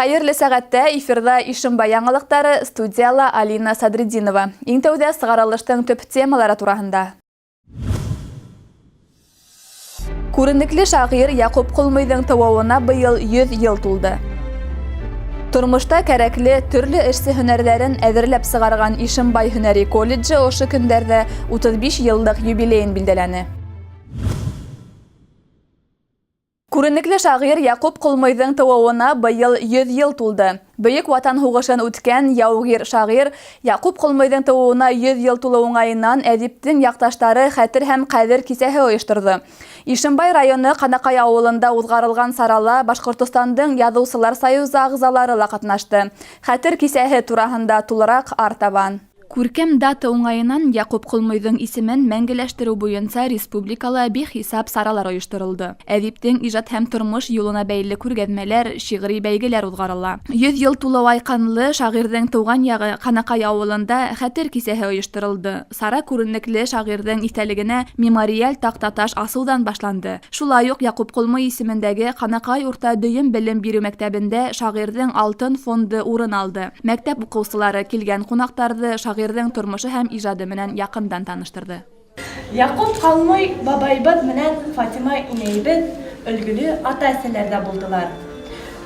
Хәйерле сәғәттә эфирҙа Ишембай яңылыҡтары, студияла Алина Садретдинова. Иң тәүҙә сығарылыштың төп темалары тураһында. Күренекле шағир Яҡуп Ҡолмыйҙың тыуыуына быйыл 100 йыл тулды. Тормошта кәрәкле төрлө эшсе һөнәрҙәрен әҙерләп сығарған Ишембай һөнәри колледжы ошо көндәрҙә 35 йыллыҡ юбилейын билдәләне. Күренекле шағир Яҡуп Ҡолмыйҙың тыуыуына быйыл 100 йыл тулды. Бөйөк Ватан һуғышын үткән яугир шағир Яҡуп Ҡолмыйҙың тыуыуына 100 йыл тулыу уңайынан әҙиптең яҡташтары хәтер һәм ҡәҙер кисәһе ойошторҙо. Ишембай районы Ҡанаҡай ауылында уҙғарылған сарала Башҡортостандың Яҙыусылар союзы ағзалары ла ҡатнашты. Хәтер кисәһе тураһында тулыраҡ артабан. Күркәм дата уңайынан Яҡуп Ҡолмыйҙың исемен мәңгеләштереү буйынса республикала бихисап саралар ойошторолдо. Әҙиптең ижад һәм тормош юлына бәйле күргәҙмәләр, шиғри бәйгеләр уҙғарыла. 100 йыл тулыу айҡанлы шағирҙың тыуған яғы Ҡанаҡай ауылында хәтер кисәһе ойошторолдо. Сара күренекле шағирҙың иҫтәлегенә мемориаль таҡтаташ асыуҙан башланды. Шулай уҡ Яҡуп Ҡолмый исемендәге Ҡанаҡай урта дөйөм белем биреү мәктәбендә шағирҙың алтын фонды урын алды. Мәктәп уҡыусылары килгән ҡунаҡтарҙы шағирҙың тормошо һәм ижады менән яҡындан таныштырҙы. Яҡуп Ҡалмый бабайыбыҙ менән Фатима инәйебеҙ өлгөлө ата-әсәләр ҙә булдылар.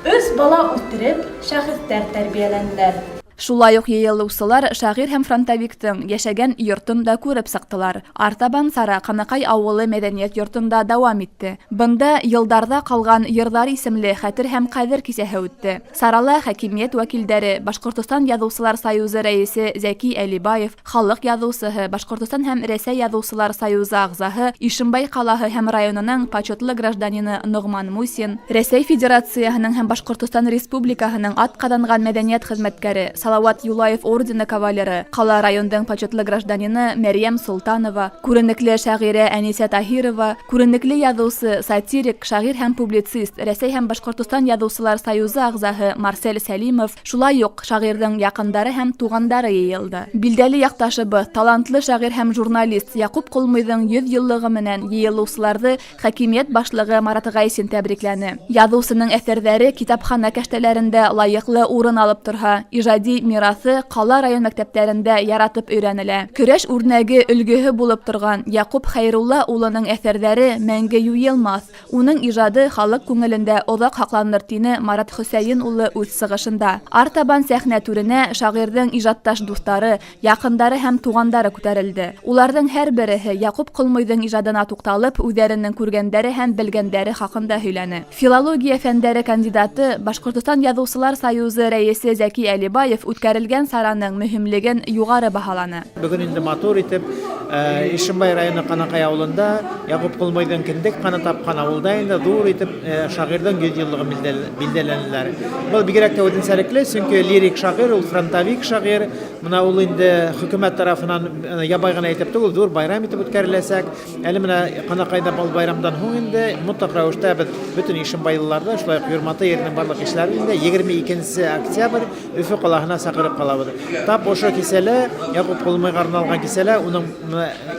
Өс бала үҫтереп, шәхестәр тәрбиәләнеләр. Шулай уҡ йыйылыусылар шағир һәм фронтовиктың йәшәгән йортон да күреп сыҡтылар. Артабан сара Ҡанаҡай ауылы мәҙәниәт йортонда дауам итте. Бында «Йылдарҙа ҡалған йырҙар» исемле хәтер һәм ҡәҙер кисәһе үтте. Сарала хакимиәт вәкилдәре, Башҡортостан Яҙыусылар союзы рәйесе Зәки Әлибаев, халыҡ яҙыусыһы, Башҡортостан һәм Рәсәй Яҙыусылар союзы ағзаһы, Ишембай ҡалаһы һәм районының почетлы гражданины Ноғман Мусин, Рәсәй Федерацияһының һәм Башҡортостан Республикаһының атҡаҙанған мәҙәниәт хеҙмәткәре, Салауат Юлаев ордены кавалеры, ҡала райондың почетлы гражданины Мәрйәм Солтанова, күренекле шағирә Әнисә Таһирова, күренекле яҙыусы, сатирик, шағир һәм публицист, Рәсәй һәм Башҡортостан Яҙыусылар союзы ағзаһы Марсель Сәлимов, шулай уҡ шағирҙың яҡындары һәм туғандары йыйылды. Билдәле яҡташыбыҙ, талантлы шағир һәм журналист Яҡуп Ҡолмыйҙың 100 йыллығы менән йыйылыусыларҙы хакимиәт башлығы Марат Ғайсин тәбрикләне. Яҙыусының әҫәрҙәре китапхана кәштәләрендә лайыҡлы урын алып торһа, ижади мираҫы ҡала район мәктәптәрендә яратып өйрәнелә. Көрәш үрнәге өлгөһө булып торған Яҡуп Хәйрулла улының әҫәрҙәре мәңге юйылмаҫ. Уның ижады халыҡ күңелендә оҙаҡ һаҡланыр, тине Марат Хөсәйен улы үҙ сығышында. Артабан сәхнә түренә шағирҙың ижадташ дуҫтары, яҡындары һәм туғандары күтәрелде. Уларҙың һәр береһе Яҡуп Ҡолмыйҙың ижадына туҡталып, үҙҙәренең күргәндәре һәм белгәндәре хаҡында һөйләне. Филология фәндәре кандидаты, Башҡортостан Яҙыусылар союзы рәйесе Зәки Әлибаев үткәрелгән сараның мөһимлеген юғары баһаланы. Бөгөн инде матур итеп Ишембай районы Ҡанаҡай ауылында Яҡуп Ҡолмыйҙың кендек ҡаны тапҡан ауылда инде ҙур итеп шағирҙың 100 йыллығын билдәләнеләр. Был бигерәк тә үҙенсәлекле, сөнки лирик шағир, ул фронтовик шағир. Мына ул инде хөкүмәт тарафынан ябай ғына итеп түгел, ҙур байрам итеп үткәреләсәк. Әле мына Ҡанаҡайҙа был байрамдан һуң инде мотлаҡ рәүештә беҙ бөтөн ишембайлыларҙы, шулай уҡ Юрматы еренең барлыҡ кешеләрен инде 22 октябрь Өфө ҡалаһына саҡырып ҡалабыҙ. Тап ошо кисәлә, Яҡуп Ҡолмыйға арналған кисәлә, уның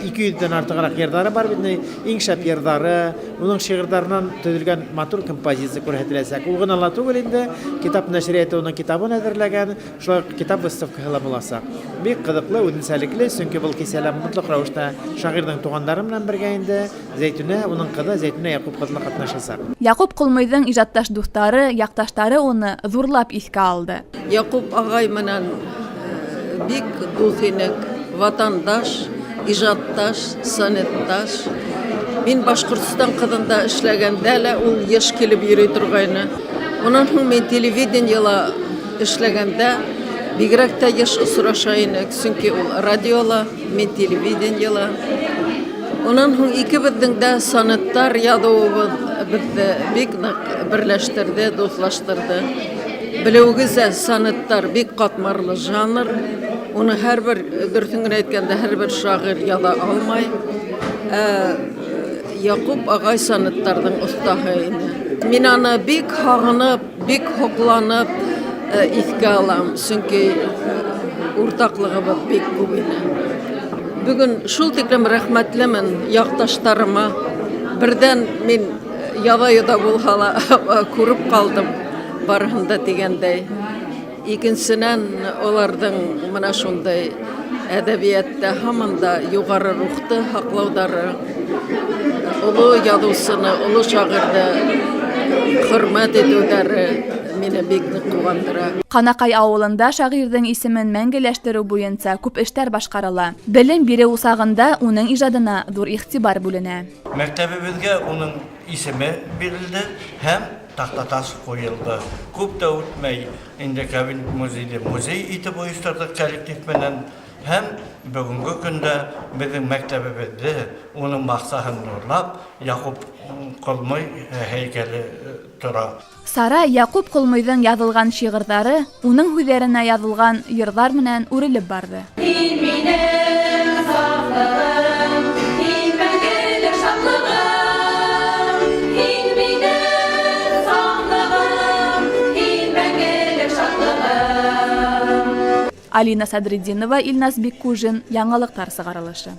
200-дән артығыраҡ йырҙары бар бит, иң шәп йырҙары, уның шиғырҙарынан төҙөлгән матур композиция күрһәтеләсәк. Ул ғына ла түгел инде, китап нәшриәте уның китабын әҙерләгән, шулай уҡ китап выставкаһы ла буласаҡ. Бик ҡыҙыҡлы, үҙенсәлекле, сөнки был кисәлә мотлаҡ рәүештә шағирҙың туғандары менән бергә инде Зәйтүнә, уның ҡыҙы Зәйтүнә Яҡуп ҡыҙы ла ҡатнашасаҡ. Яҡуп Ҡолмыйҙың ижадташ дуҫтары, яҡташтары уны ҙурлап иҫкә алды. Яҡуп ағай менән бик дуҫ инек, ватандаш, ижадташ, сонетташ. Мин Башҡортостан ҡыҙында эшләгәндә лә ул йыш килеп йөрөй торғайны. Унан һуң мин телевидениела эшләгәндә бигерәк тә йыш осраша инек, сөнки ул радиола, мин телевидениела. Унан һуң икебеҙҙең дә сонеттар яҙыуыбыҙ беҙҙе бик ныҡ берләштерҙе, дуҫлаштырҙы. Белеүегеҙсә, сонеттар бик ҡатмарлы жанр. Уны һәр бер, дөрөҫөн генә әйткәндә, һәр бер шағир яҙа алмай. Ә Яҡуп ағай сонеттарҙың оҫтаһы ине. Мин аны бик һағынып, бик һоҡланып иҫкә алам, сөнки уртаҡлығыбыҙ бик күп ине. Бөгөн шул тиклем рәхмәтлемен яҡташтарыма. Берҙән мин яҙа-йоҙа булһа ла күреп ҡалдым. барыһын да тигәндәй. Икенсенән, аларҙың мына шундай әҙәбиәттә һаман да юғары рухты һаҡлауҙары, оло яҙыусыны, оло шағирҙы хөрмәт итеүҙәре мине бик ныҡ ҡыуандыра. Ҡанаҡай ауылында шағирҙың исемен мәңгеләштереү буйынса күп эштәр башҡарыла. Белем биреү усағында уның ижадына ҙур иғтибар бүленә. Мәктәбебеҙгә уның исеме бирелде һәм таҡтаташ ҡуйылды. Күп тә үтмәй, инде кабинет музейҙы музей итеп ойошторҙоҡ коллектив менән һәм бөгөнгө көндә беҙҙең мәктәбебеҙҙе уның баҡсаһын нурлап Яҡуп Ҡолмой һәйкәле тора. Сара Яҡуп Ҡолмойҙың яҙылған шиғырҙары, уның һүҙҙәренә яҙылған йырҙар менән үрелеп барҙы. Һин минең сафлығым, һин мәңгелек шатлығым. Һин минең сафлығым, һин мәңгелек шатлығым. Алина Садретдинова, Илназ Биккужин, Яңылыҡтар сығарылышы.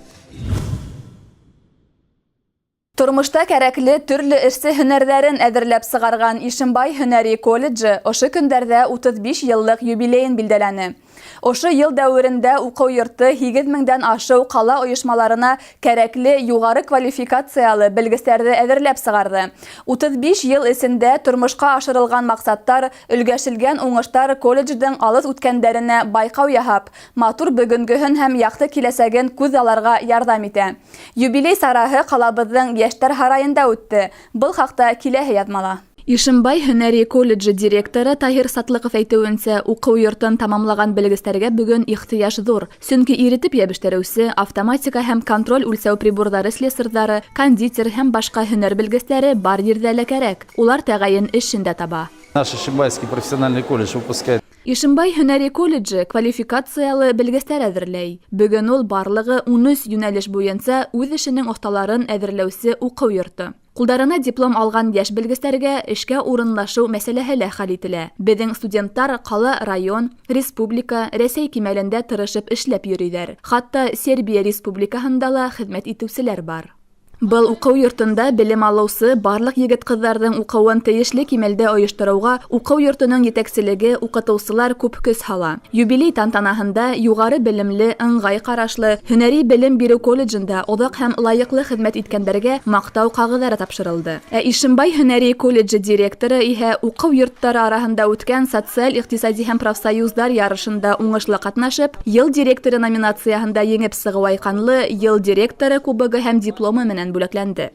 Тормошта кәрәкле төрлө эшсе һөнәрҙәрен әҙерләп сығарған Ишембай һөнәри колледжы ошо көндәрҙә 35 йыллыҡ юбилейын билдәләне. Ошо йыл дәүерендә уҡыу йорто 8 меңдән ашыу ҡала ойошмаларына кәрәкле юғары квалификациялы белгестәрҙе әҙерләп сығарҙы. 35 йыл эсендә тормошҡа ашырылған маҡсаттар, өлгәшелгән уңыштар колледждың алыҫ үткәндәренә байҡау яһап, матур бөгөнгөһөн һәм яҡты киләсәген күҙ аларға ярҙам итә. Юбилей сараһы ҡалабыҙҙың Йәштәр һарайында үтте. Был хаҡта киләһе яҙмала. Ишембай һөнәри колледжы директоры Таһир Сатлыҡов әйтеүенсә, уҡыу йортон тамамлаған белгестәргә бөгөн ихтыяж ҙур. Сөнки иретеп йәбештереүсе, автоматика һәм контроль үлсәү приборҙары слесарҙары, кондитер һәм башҡа һөнәр белгестәре бар ерҙә лә кәрәк. Улар тәғәйен эшен дә таба. Наш Ишимбайский профессиональный колледж выпускает Ишембай һөнәри колледжы квалификациялы белгестәр әҙерләй. Бөгөн ул барлығы 13 йүнәлеш буйынса үҙ эшенең оҫталарын әҙерләүсе уҡыу йорто. Ҡулдарына диплом алған йәш белгестәргә эшкә урынлашыу мәсьәләһе лә хәл ителә. Беҙҙең студенттар ҡала, район, республика, Рәсәй кимәлендә тырышып эшләп йөрөйҙәр. Хатта Сербия республикаһында ла хеҙмәт итеүселәр бар. Был уҡыу йортонда белем алыусы барлыҡ егет-ҡыҙҙарҙың уҡыуын тейешле кимәлдә ойоштороуға уҡыу йортоноң етәкселеге, уҡытыусылар күп көс һала. Юбилей тантанаһында юғары белемле, ыңғай ҡарашлы, һөнәри белем биреү колледжында оҙаҡ һәм лайыҡлы хеҙмәт иткәндәргә маҡтау ҡағыҙҙары тапшырылды. Ә Ишембай һөнәри колледжы директоры иһә уҡыу йорттары араһында үткән социаль-иҡтисади һәм профсоюздар ярышында уңышлы ҡатнашып, йыл директоры номинацияһында еңеп сығыу айҡанлы йыл директоры кубогы һәм дипломы менән бүләкләнде.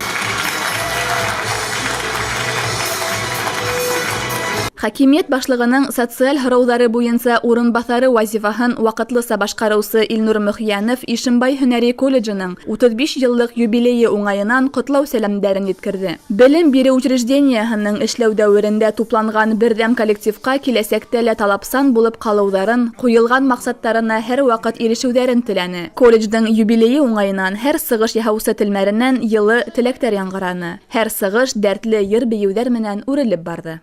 Хакимиәт башлығының социаль һорауҙары буйынса урынбаҫары вазифаһын ваҡытлыса башҡарыусы Илнур Мөхйәнов Ишембай һөнәри колледжының 35 йыллыҡ юбилейы уңайынан ҡотлау сәләмдәрен еткерҙе. Белем биреү учрежденияһының эшләү дәүерендә тупланған берҙәм коллективҡа киләсәктә лә талапсан булып ҡалыуҙарын, ҡуйылған маҡсаттарына һәр ваҡыт ирешеүҙәрен теләне. Колледждың юбилейы уңайынан һәр сығыш яһаусы телмәренән йылы теләктәр яңғыраны. Һәр сығыш дәртле йыр-бейеүҙәр менән үрелеп барҙы.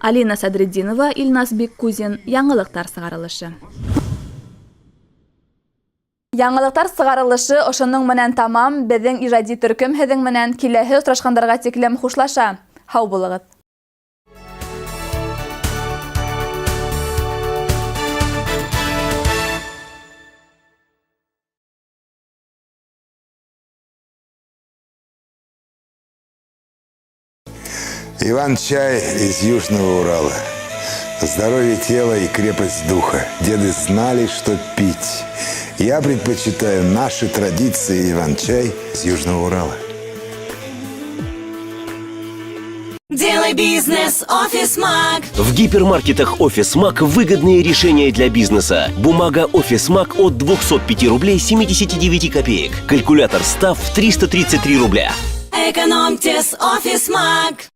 Алина Садретдинова, Илназ Биккузин, Яңылыҡтар сығарылышы. Яңылыҡтар сығарылышы ошоноң менән тамам. Беҙҙең ижади төркөм һеҙҙең менән киләһе осрашҡандарға тиклем хушлаша. Һау булығыҙ. Иван-чай из Южного Урала. Здоровье тела и крепость духа. Деды знали, что пить. Я предпочитаю наши традиции Иван-чай из Южного Урала. Делай бизнес, Офис Маг. В гипермаркетах Офис Маг выгодные решения для бизнеса. Бумага Офис Маг от 205 рублей 79 копеек. Калькулятор Став 333 рубля. Экономьте с Офис Маг.